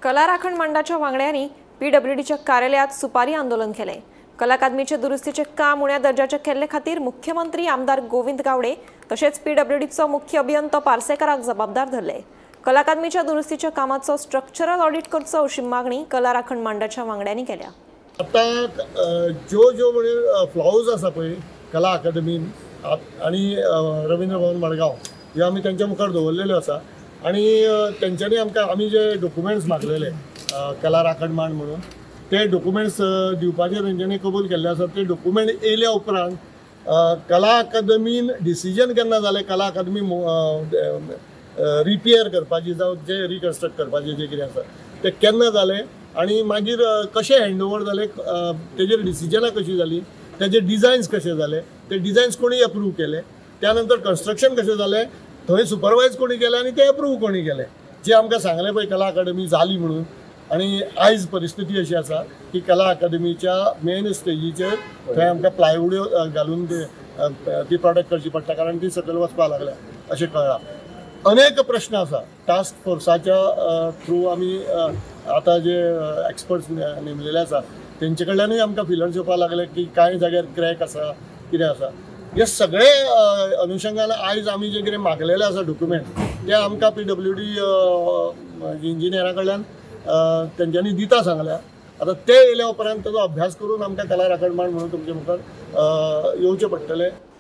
कला राखण मंडळाच्या वांगड्यांनी पीडब्ल्यूडीच्या कार्यालयात सुपारी आंदोलन केले। कला अकादमीचे दुरुस्तीचे काम उण्या दर्जाचे केल्ले खातीर मुख्यमंत्री आमदार गोविंद गावडे तसेच पीडब्ल्यूडीचो मुख्य अभियंतो पार्सेकराक जबाबदार धरले। कला अकादमीच्या दुरुस्तीच्या कामाचो स्ट्रक्चरल ऑडिट करचो अशी मागणी कला राखण मंडळाच्या वांगड्यांनी केल्या। आता जो जो म्हणजे फ्लॉज आसा पळय कला अकादमीन आनी रवींद्र भवन मडगांव हे आमी तेंच्या मुखार दवरलेल्यो आसा आनी तेंच्यांनी आमकां आमी जे डॉक्युमेंट्स मागलेले कला राखण मांड म्हणून ते डॉक्युमेंट्स दिवपाचे तेंच्यांनी कबूल केल्ले आसा। ते डॉक्युमेंट येयल्या उपरांत कला अकादमीन डिसिजन केन्ना जालें कला अकादमी रिपेयर करपाची जावं जे रिकन्स्ट्रक्ट करपाचें जें कितें आसा तें केन्ना जालें आनी मागीर कशें हँड ओवर जालें, तेजेर डिसिजनां कशीं जालीं, तेजे डिजायन्स कशे जाले, ते डिजायन्स कोणी अप्रूव केले, त्या नंतर कन्स्ट्रक्शन कशें जालें, थंय सुपरवायज कोणी केलें आनी ते अप्रूव कोणी केलें। जे आमकां सांगलें पळय कला अकादमी जाली म्हणून, आनी आयज परिस्थिती अशी आसा की कला अकादमीच्या मेन स्टेजीचेर थंय आमकां प्लायवुड्यो घालून ती प्रोटेक्ट करची पडटा, कारण ती सकयल वचपाक लागल्या अशें कळ्ळां। अनेक प्रश्न आसा। टास्क फोर्साच्या थ्रू आमी आतां जे एक्सपर्ट्स नेमलेले आसा तेंचे कडल्यानूय आमकां फिलर्स येवपाक लागले की कांय जाग्यार क्रॅक आसा, कितें आसा। हे सगळे अनुशंगान आयज आमी जे कितें मागलेले आसा डॉक्युमेंट ते आमकां पीडब्ल्यूडी इंजिनियरा कडल्यान तेंच्यांनी दिता सांगल्या। आतां ते येयल्या उपरांत ताजो अभ्यास करून आमकां कला राखण मांड म्हणून तुमचे मुखार येवचें पडटलें।